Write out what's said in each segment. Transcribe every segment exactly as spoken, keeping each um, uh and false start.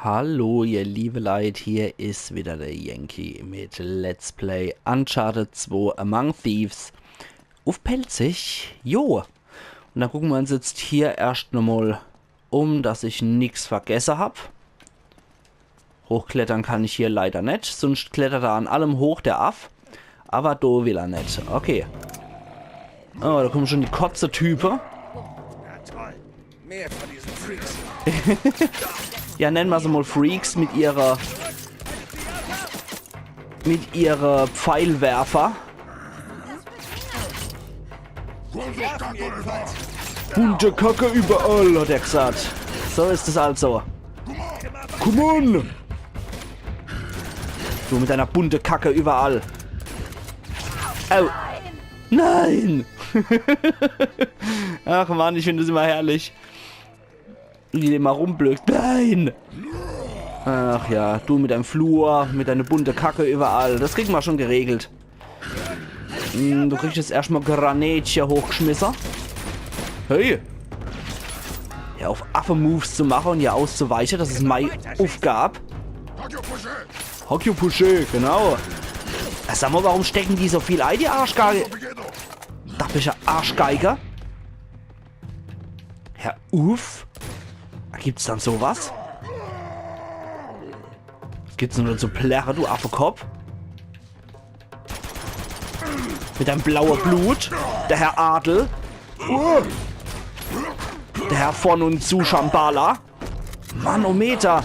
Hallo, ihr liebe Leit, hier is wieder der Yankee mit Let's Play Uncharted zwei Among Thieves. Uff Pälzisch, jo. Und dann gucke mer uns jetzt hier erscht nochmal um, dass ich nix vergesse hab. Hochklettere kann ich hier leider net, sunscht klettert er an allem hoch, der Aff. Aber do will er net. Okay. Oh, da kommen schon die Kotze-Type. Na toll. Mehr von diesen Freaks. Ja, nenne mer se mal Freaks mit ihrer, mit ihrer Pfeilwerfer. Bunte Kacke überall, hat er gesagt. So is es also. Come on! Du mit deiner bunte Kacke überall. Au. Nein! Ach Mann, ich find es immer herrlich. Wie die immer rumblökt. Nein! Ach ja, du mit deinem Flur, mit deiner bunte Kacke überall. Das kriegen mer schon geregelt. Hm, du kriegst jetzt erscht mal Granätche hochgeschmisse. Hey! Hör auf, Affe-Moves zu mache und hier auszuweiche. Das is mei Uffgab. Hokyopushe, genau. Äh, sag mal, warum stecken die so viel ei, die Arschgeige? Dappische Arschgeige. Herr Uff? Gibt's dann sowas? Gibt's nur so Plärre, du Affekopf? Mit deinem blaue Blut, der Herr Adel. Uh. Der Herr von und zu Shambhala. Mann, oh Meter.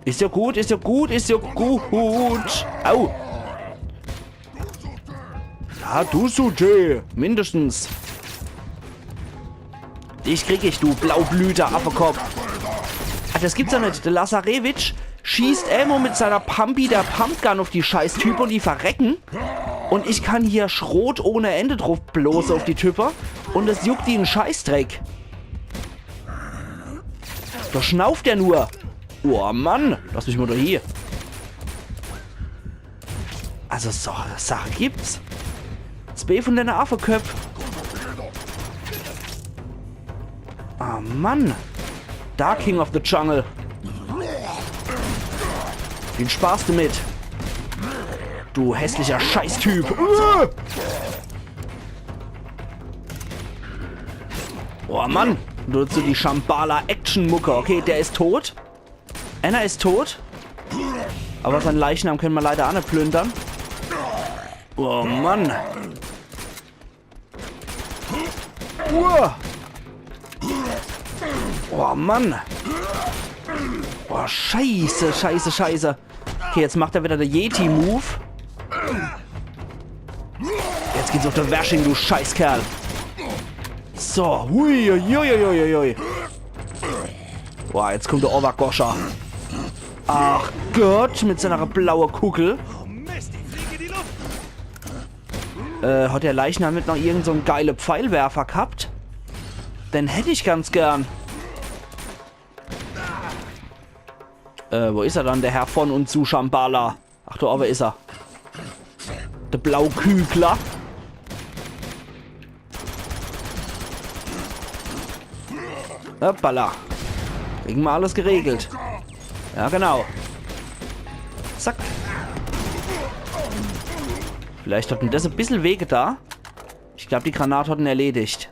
Is ja gut, is ja gut, is ja gut. Au. Ja, du Sute, mindestens. Dich krieg ich, du blaublüter Affekopf. Ah, das gibt's ja net. Der Lazarević schießt immer mit seiner Pumpi, der Pumpgun, auf die Scheißtype und die verrecken. Und ich kann hier Schrot ohne Ende drauf blose auf die Type. Und es juckt die en Scheißdreck. Da schnauft er nur. Oh Mann, lass mich mal da hier. Also so Sache gibt's. Zwee von deine Affeköpp. Ah Mann. Da King of the Jungle. Viel Spaß damit. Du hässlicher Scheißtyp. Uah! Oh Mann. Nur zu die Shambhala Action-Mucke. Okay, der is tot. Einer is tot. Aber sein Leichnam können mer leider aa net plündern. Oh Mann. Uah. Oh Mann. Oh, scheiße, scheiße, scheiße. Okay, jetzt macht er wieder de Yeti-Move. Jetzt geht's auf de Wersching, du Scheißkerl. So, hui, hui, hui, hui, hui. Boah, jetzt kommt der Overgoscher. Ach Gott, mit seiner blaue Kugel. Äh, hat der Leichnam net noch irgend so en geile Pfeilwerfer gehabt? Den hätt ich ganz gern. Äh, wo is er dann, der Herr von und zu Shambhala? Ach, do owwe is er. De Blaukügler. Hoppala. Kriegen mer alles geregelt. Ja, genau. Zack. Vielleicht hat en des e bissel weh getan. Ich glaub, die Granat hat en erledigt.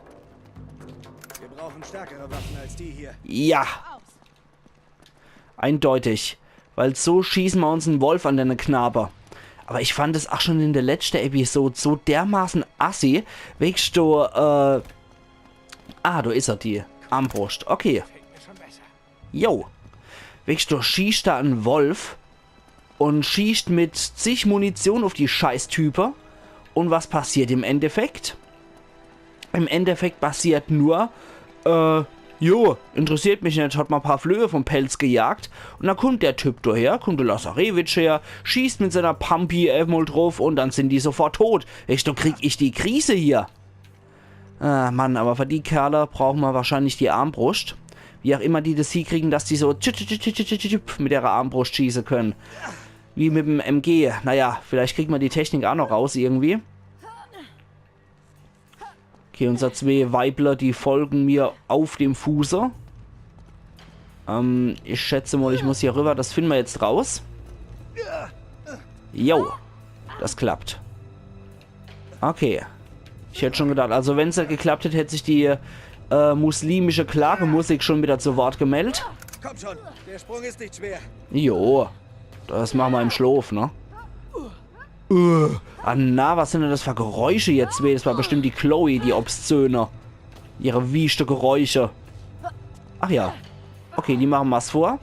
Wir brauchen stärkere Waffen als die hier. Ja. Eindeutig. Weil so schießen mer uns en Wolf an, dene Knabe. Aber ich fand es ach schon in de letschte Episode so dermaßen assi, wegst du, äh, ah, do is er, die Armbruscht. Okay. Jo. Wegst du, schießt da en Wolf und schießt mit zig Munition auf die Scheißtype. Und was passiert im Endeffekt? Im Endeffekt passiert nur, äh, jo, interessiert mich net, hat mer paar Flöhe vom Pelz gejagt. Und dann kommt der Typ daher, kommt der Lazarević her, schießt mit seiner Pumpi emol drauf und dann sind die sofort tot. Echt, do krieg ich die Krise hier. Ah, Mann, aber für die Kerle brauchen mer wahrscheinlich die Armbruscht. Wie auch immer die des hiekriegen, dass die so tschip, tschip, tschip, tschip, tschip mit ihrer Armbruscht schießen können. Wie mit em M G. Naja, vielleicht kriegt mer die Technik ach noch raus irgendwie. Okay, unser zwee Weibler, die folgen mir auf dem Fuße. Ähm, ich schätze mal, ich muss hier rüber. Das finden wir jetzt raus. Jo, das klappt. Okay. Ich hätt schon gedacht, also wenn's net geklappt hätt, hätt sich die äh, muslimische Klagemusik schon wieder zu Wort gemeldet. Komm schon, der Sprung ist nicht schwer. Jo, das machen wir im Schlaf, ne? Äh, ah na, was sind denn das für Geräusche jetzt? Das war bestimmt die Chloe, die obszöne. Ihre wieschte Geräusche. Ach ja. Okay, die machen was vor.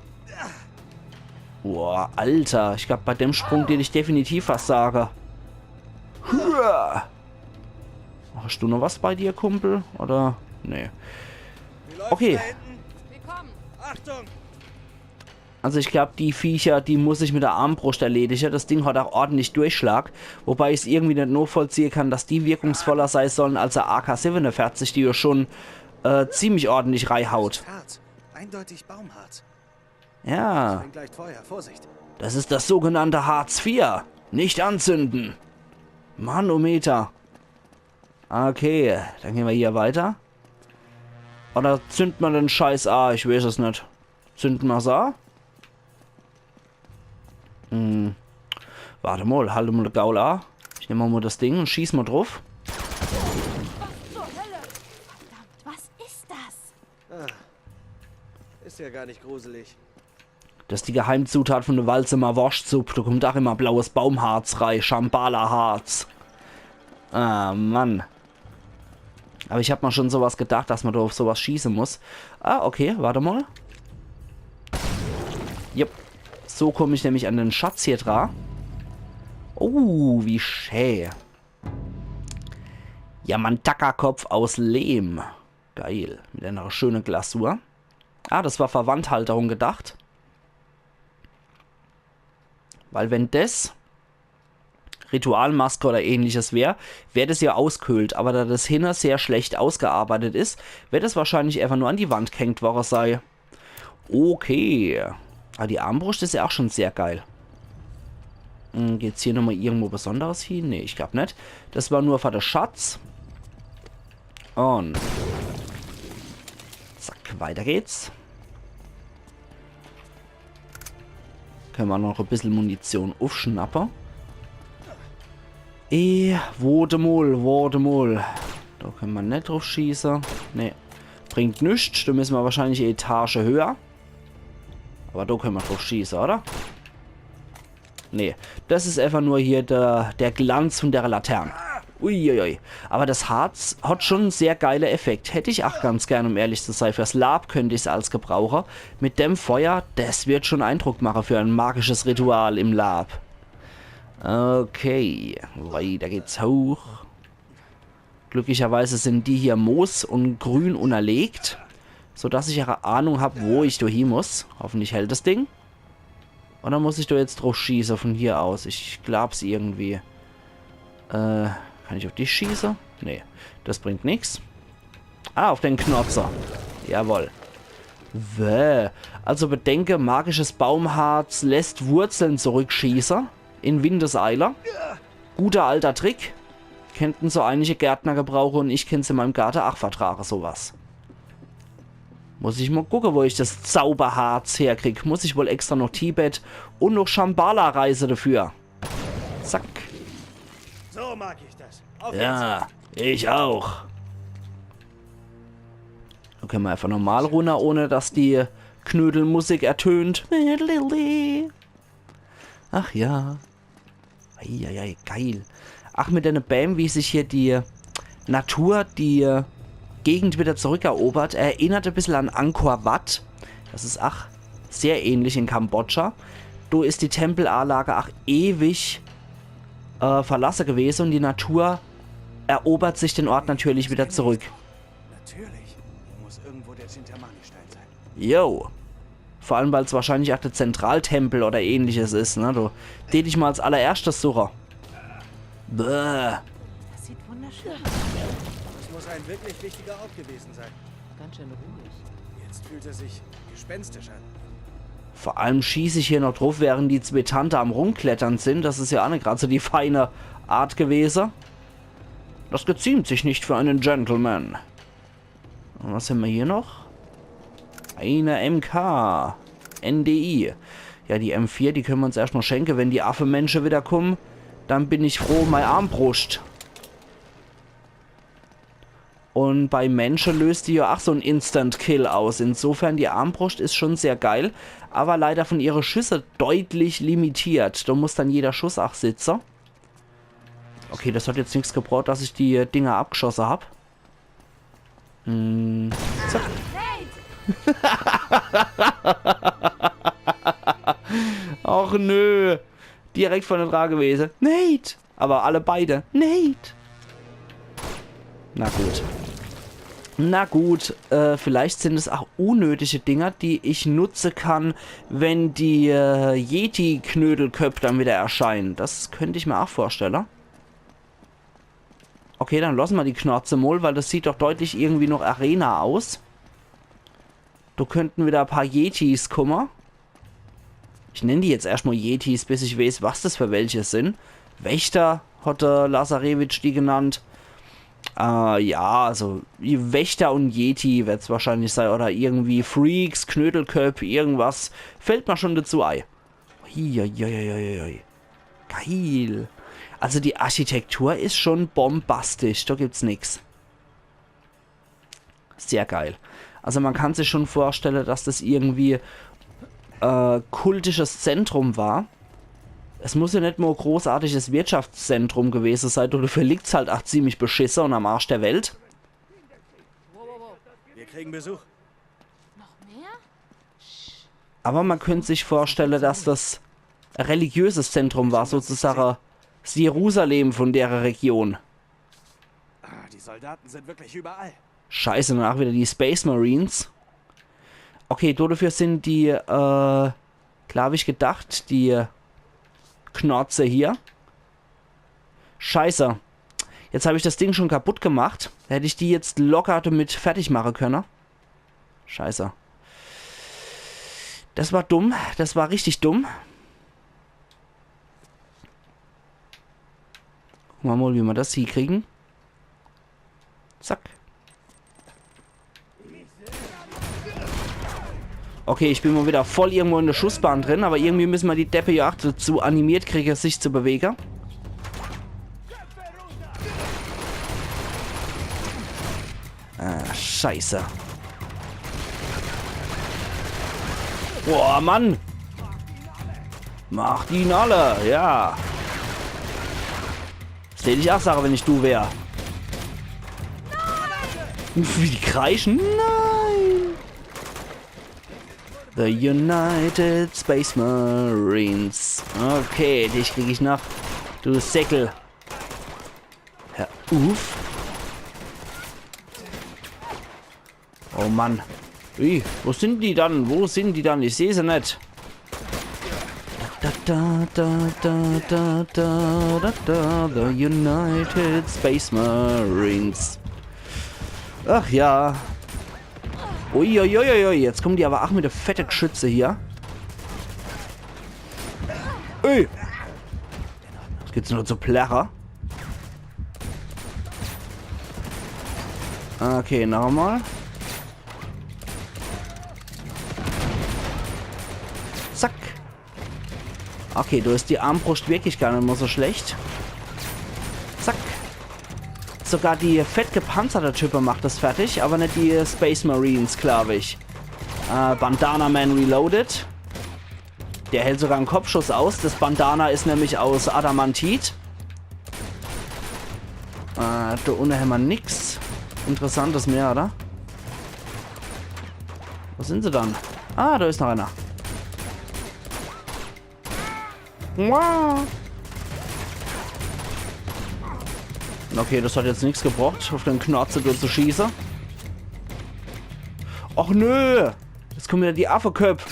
Boah, Alter, ich glaub, bei dem Sprung, den ich definitiv was sage. Hua! Hast du noch was bei dir, Kumpel? Oder? Nee. Wie läuft's Okay. Da hinten? Wir kommen. Achtung! Also ich glaub, die Viecher, die muss ich mit der Armbrust erledige. Das Ding hat auch ordentlich Durchschlag. Wobei ich's irgendwie net nachvollziehen kann, dass die wirkungsvoller sein sollen als der A K siebenundvierzig, die ja schon äh, ziemlich ordentlich reihaut. Harz. Eindeutig Baumharz. Ja, Fängt leicht Feuer, Vorsicht. das ist das sogenannte Harz vier. Nicht anzünden. Manometer. Okay, dann gehen wir hier weiter. Oder zünd ma den Scheiß a? Ich weiß es net. Zünd ma's a? Hm. Warte mal, halt mal de Gaul a. Ich nehm mal das Ding und schieß mal drauf. Zur Hölle! Verdammt, was ist das? Ist ja gar nicht gruselig. Das ist die Geheimzutat von der Walsemer Worschtsupp. Da kommt auch immer blaues Baumharz rei. Shambhala-Harz. Ah, Mann. Aber ich hab mal schon sowas gedacht, dass man da auf sowas schießen muss. Ah, okay, warte mal. Jupp. So komm ich nämlich an den Schatz hier dra. Oh, wie schä. Yamantaka-Kopf aus Lehm. Geil. Mit einer schönen Glasur. Ah, das war für Wandhalterung gedacht. Weil wenn das Ritualmaske oder ähnliches wär, wär das ja auskühlt. Aber da das hinne sehr schlecht ausgearbeitet is, werd es wahrscheinlich einfach nur an die Wand gehängt worre sei. Okay. Ah, die Armbrust is ja auch schon sehr geil. Hm, geht's hier nochmal irgendwo Besonderes hin? Nee, ich glaub net. Das war nur für den Schatz. Und zack, weiter geht's. Können wir noch ein bisschen Munition aufschnappen. Eh, warte mal, warte mal. Da können wir net drauf schießen. Nee, bringt nichts. Da müssen wir wahrscheinlich eine Etage höher. Aber da können wir drauf schießen, oder? Nee, das is einfach nur hier der, der Glanz von der Laterne. Uiuiui. Aber das Harz hat schon einen sehr geile Effekt. Hätt ich auch ganz gern, um ehrlich zu sein. Fürs Lab könnt ich's als gebrauche. Mit dem Feuer, das wird schon Eindruck machen für ein magisches Ritual im Lab. Okay, weiter geht's hoch. Glücklicherweise sind die hier moos- und grün unterlegt, sodass ich eine Ahnung hab, wo ich da hin muss. Hoffentlich hält das Ding. Oder muss ich da jetzt drauf schießen von hier aus? Ich glaub's irgendwie. Äh, kann ich auf dich schießen? Nee, das bringt nix. Ah, auf den Knotzer. Jawohl. Wäh. Also bedenke, magisches Baumharz lässt Wurzeln zurückschießen. In Windeseile. Guter alter Trick. Kennten so einige Gärtner gebrauchen und ich kenn's in meinem Garten ach vertragen, sowas. Muss ich mal gucken, wo ich das Zauberharz herkrieg. Muss ich wohl extra nach Tibet und nach Shambhala reisen dafür. Zack. So mag ich das. Auf geht's. Ja, ich auch. Da können wir einfach normal runter, ohne dass die Knödelmusik ertönt. Ach ja. Eieiei, geil. Ach, mit den Bäm, wie sich hier die Natur die Gegend wieder zurückerobert, erinnert ein bisschen an Angkor Wat. Das is ach sehr ähnlich in Kambodscha. Do is die Tempelanlage ach ewig äh, verlasse gewesen und die Natur erobert sich den Ort natürlich wieder zurück. Natürlich. Hier muss irgendwo der Chintamani-Stein sein. Yo. Vor allem, weil's wahrscheinlich auch der Zentraltempel oder ähnliches is, ne? Du, den ich mal als allererstes suche. Bäh. Das sieht wunderschön aus. Das muss ein wirklich wichtiger Ort gewesen sein. Ganz schön ruhig. Jetzt fühlt er sich gespenstisch an. Vor allem schieß ich hier noch drauf, während die zwei Tante am Rumklettern sind. Das is ja auch net grad so die feine Art gewesen. Das geziemt sich nicht für einen Gentleman. Und was haben wir hier noch? Eine M K. N D I. Ja, die M vier, die könne mer uns erscht mol schenke. Wenn die Affemensche wieder kumme, dann bin ich froh, mei Armbruscht. Un bei Mensche löst die ja ach so en Instant-Kill aus. Insofern, die Armbruscht is schon sehr geil, aber leider von ihre Schüsse deutlich limitiert. Do muss dann jeder Schuss ach sitze. Okay, das hat jetzt nix gebracht, dass ich die Dinger abgeschosse hab. Hm, zack. Och nö. Direkt vor der Dra gewese. Nate! Aber alle beide. Nate! Na gut. Na gut, äh, vielleicht sind es auch unnötige Dinger, die ich nutze kann, wenn die äh, Yeti-Knödelköpp dann wieder erscheinen. Das könnt ich mir auch vorstellen. Okay, dann lasse mer die Knorze mol, weil das sieht doch deutlich irgendwie noch Arena aus. Do könnten wieder e paar Yetis kumme. Ich nenn die jetzt erscht mol Yetis, bis ich weeß, was das für welche sin. Wächter hat der Lazarewitsch die genannt. Äh, ja, also Wächter un Yeti werd's wahrscheinlich sei. Oder irgendwie Freaks, Knödelköpp, irgendwas. Fällt mer schon dazu ei. Uiuiuiui. Geil. Also die Architektur is schon bombastisch, do gibt's nix. Sehr geil. Also man kann sich schon vorstelle, dass das irgendwie äh, kultisches Zentrum war. Es muss ja net mol e großartiges Wirtschaftszentrum gewese sei, dafür liegt's halt ach ziemlich beschisse un am Arsch der Welt. Wir kriegen Besuch. Noch mehr? Aber man könnte sich vorstellen, dass das ein religiöses Zentrum war, sozusagen das Jerusalem von der Region. Ah, die Soldaten sind wirklich überall. Scheiße, danach wieder die Space Marines. Okay, dafür sind die, äh, glaub ich, gedacht, die Knorze hier. Scheiße. Jetzt hab ich das Ding schon kaputt gemacht. Hätt ich die jetzt locker damit fertig machen können. Scheiße. Das war dumm. Das war richtig dumm. Gucken wir mal, wie wir das hinkriegen. Zack. Okay, ich bin mal wieder voll irgendwo in der Schussbahn drin, aber irgendwie müssen wir die Deppe ja auch dazu animiert kriegen, sich zu bewegen. Ah, scheiße. Boah, Mann! Mach die alle, ja. Das hätt ich auch sagen, wenn ich du wär. Wie die kreischen? Nein! The United Space Marines. Okay, dich krieg ich noch. Du Säckel. Hör uff. Oh Mann. Ui, wo sind die dann? Wo sind die dann? Ich seh se net. Da, da, da, da, da, da, da, da, the United Space Marines. Ach ja. Uiuiuiui, jetzt kommen die aber auch mit der fette Geschütze hier. Ui. Was gibt's nur zu plärre? Okay, nochmal. Zack. Okay, do is die Armbruscht wirklich gar net mal so schlecht. Zack. Sogar die fett gepanzerte Type macht das fertig, aber net die Space Marines, glaub ich. Äh, Bandana Man Reloaded. Der hält sogar en Kopfschuss aus. Das Bandana is nämlich aus Adamantit. Äh, do unne hämmer nix Interessantes mehr, oder? Wo sind se dann? Ah, do is noch einer. Wow. Okay, das hat jetzt nix gebracht, auf den Knorze dort zu schießen. Och nö! Jetzt kommen wieder die Affeköpp.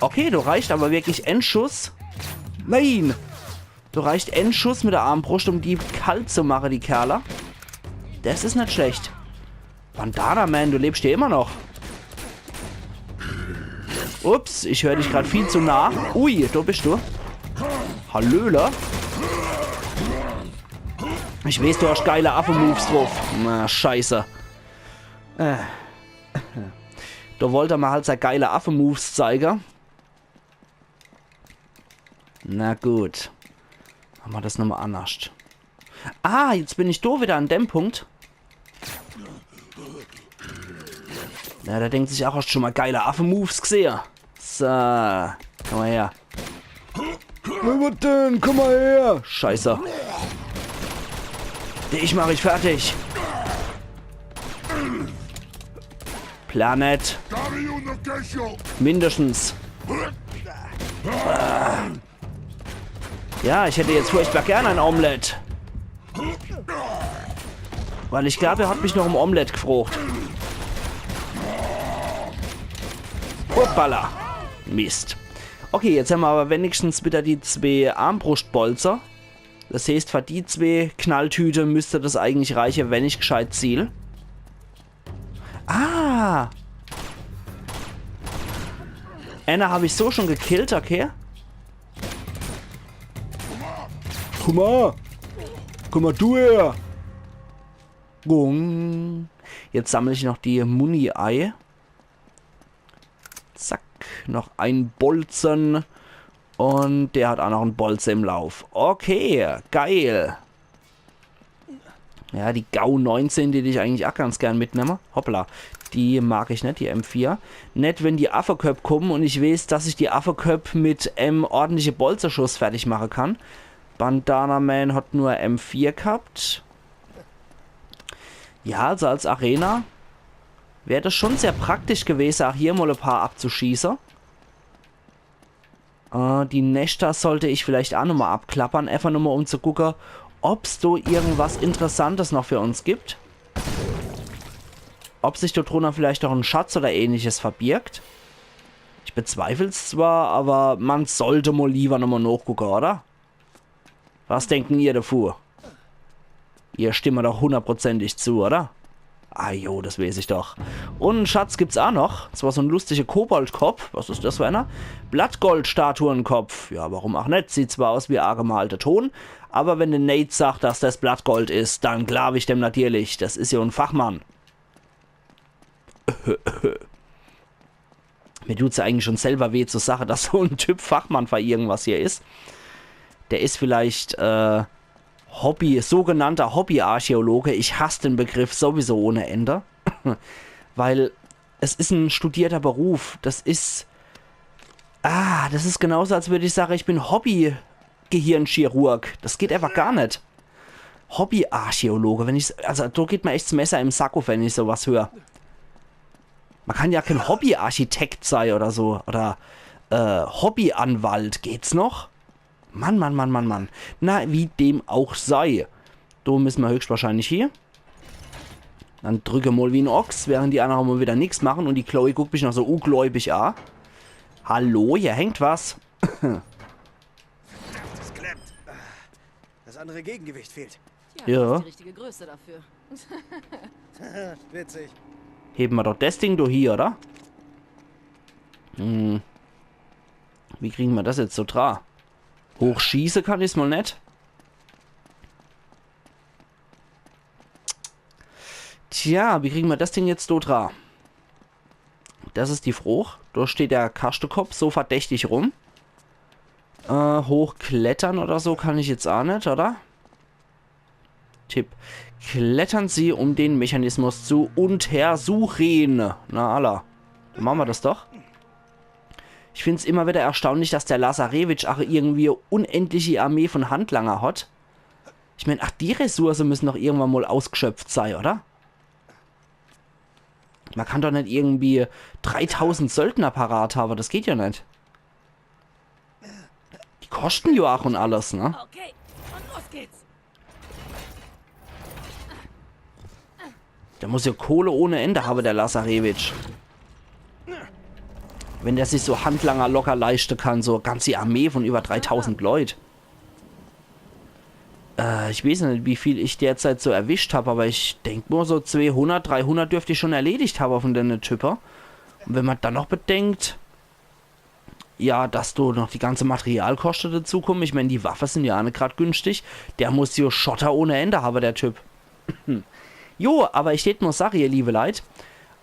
Okay, do reicht aber wirklich en Schuss. Nein! Do reicht en Schuss mit der Armbruscht, um die kalt zu machen, die Kerle. Das is net schlecht. Bandana Man, du lebst ja immer noch. Ups, ich hör dich grad viel zu nah. Ui, do bist du. Hallöle. Ich weiß, du hast geile Affe-Moves drauf. Na, scheiße. Äh. Do wollt er mer halt sei geile Affe-Moves zeige. Na gut. Mache mer des nochmol annerscht. Ah, jetzt bin ich do widder an dem Punkt. Na, der denkt sich ach, hoscht schun mol geile Affe-Moves gsehe? So, kumm mol her. Na, wat denn? Kumm mol her! Scheiße. Dich mach ich fertig. Planet. Mindestens. Ja, ich hätt jetzt furchtbar gern e Omelett. Weil ich glaab, er hat mich noch um Omelett gefrocht. Hoppala. Mist. Okay, jetzt hämmer awwer wenigstens widder die zwee Armbruschtbolze. Des heeßt, für die zwee Knalltüte müsst des eigentlich reiche, wenn ich gscheit ziel. Ah! Ääner hab ich so schun gekillt, okay. Kumm mol! Kumm mol du her! Gung. Jetzt sammel ich noch die Muni ei. Zack, noch e Bolze. Un der hat ach noch e Bolze im Lauf. Okay, geil. Ja, die Gau neunzehn, die dät ich eigentlich ach ganz gern mitnemme. Hoppla, die mag ich net, die M vier. Net, wenn die Affeköpp kumme un ich weeß, dass ich die Affeköpp mit em ordentliche Bolzeschuss fertig mache kann. Bandana Man hat nur M vier ghabt. Ja, also als Arena wär des schun sehr praktisch gewese, ach hier mol e paar abzuschieße. Äh, die Neschter sollt ich vielleicht ach nochmol abklappere, äfach nochmol um zu gucke, ob's do irgendwas Interessantes noch für uns gibt. Ob sich do drunner vielleicht noch en Schatz oder ähnliches verbirgt. Ich bezweifel's zwar, awwer mer sollt mol liewer nochmol nochgucke, oder? Was denken ihr devu? Ihr stimmt mer doch hunnertprozentig zu, oder? Ah jo, des weeß ich doch. Un en Schatz gibt's ach noch. Des war so en luschtige Koboldkopp. Was is des für ääner? Blattgoldstatuenkopf. Ja, warum ach net? Sieht zwar aus wie aagemalte Ton, awwer wenn de Nate sagt, dass des Blattgold is, dann glaab ich dem natierlich. Des is jo en Fachmann. Mir tut's jo eigentlich schun selwer weh zu sache, dass so en Typ Fachmann für irgendwas hier is. Der is vielleicht, äh, Hobby, sogenannter Hobbyarchäologe. Ich hass den Begriff sowieso ohne Ende. Weil es is en studierter Beruf. Des is, ah, des is genauso, als würd ich sache, ich bin Hobby-Gehirnchirurg. Des geht äfach gar net. Hobbyarchäologe, wenn ich's, also do geht mer echt 's Messer im Sack uff, wenn ich sowas hör. Mer kann jo kän Hobbyarchitekt sei oder so. Oder, äh, Hobbyanwalt. Geht's noch? Mann, Mann, Mann, Mann, Mann. Na, wie dem auch sei. Do misse mer höchstwahrscheinlich hie. Dann drücke mol wie en Ochs, während die annere mol widder nix mache un die Chloe guckt mich noch so ungläubig a. Hallo, hier hängt was. Verdammt, es klemmt. Das andere Gegengewicht fehlt. Tja, ja. Du bist die richtige Größe dafür. Witzig. Hebe mer doch des Ding do hie, oder? Hm. Wie kriege mer des jetzt so dra? Hochschieße kann ich's mol net. Tja, wie kriege mer des Ding jetzt do dra? Des is die Froch. Do steht der Kaschtekopp so verdächtig rum. Äh, hochklettere oder so kann ich jetzt a net, oder? Tipp. Klettern Sie, um den Mechanismus zu untersuchen. Na alla. Dann mache mer des doch. Ich find's immer widder erstaunlich, dass der Lazarewitsch ach irgendwie e unendliche Armee vun Handlanger hat. Ich mään, ach, die Ressource müsse doch irgendwann mol ausgeschöpft sei, oder? Mer kann doch net irgendwie dreitausend Söldner parat hawwe, des geht jo net. Die koschte jo ach un alles, ne? Okay, und los geht's. Der muss jo Kohle ohne Ende hawwe, der Lazarewitsch. Wenn der sich so Handlanger locker leischte kann, so e ganzi Armee vun iwwer dreitausend Leut. Äh, ich weeß jo net, wie viel ich derzeit so erwischt hab, awwer ich denk mol, so zweehunnert, dreihunnert dürft ich schun erledigt hawwe vun denne Type. Un wenn mer dann noch bedenkt, ja, dass do noch die ganze Materialkoschte dezukumme, ich mään, die Waffe sin jo ach net grad günstig, der muss jo Schotter ohne Ende hawwe, der Typ. Jo, awwer ich tät mol sage, ihr liewe Leit,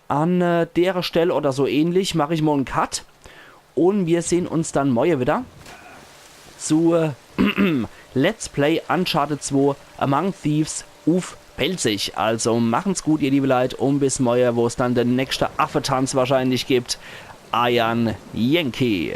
An äh, dere Stell oder so ähnlich mach ich mol en Cut. Un mir sehn uns dann morje wieder zu äh, Let's Play Uncharted zwei Among Thieves uff Pälzisch. Also machen's gut, ihr liebe Leit, un bis morje, wo's dann de nächste Affetanz wahrscheinlich gibt. Eiern Yankee.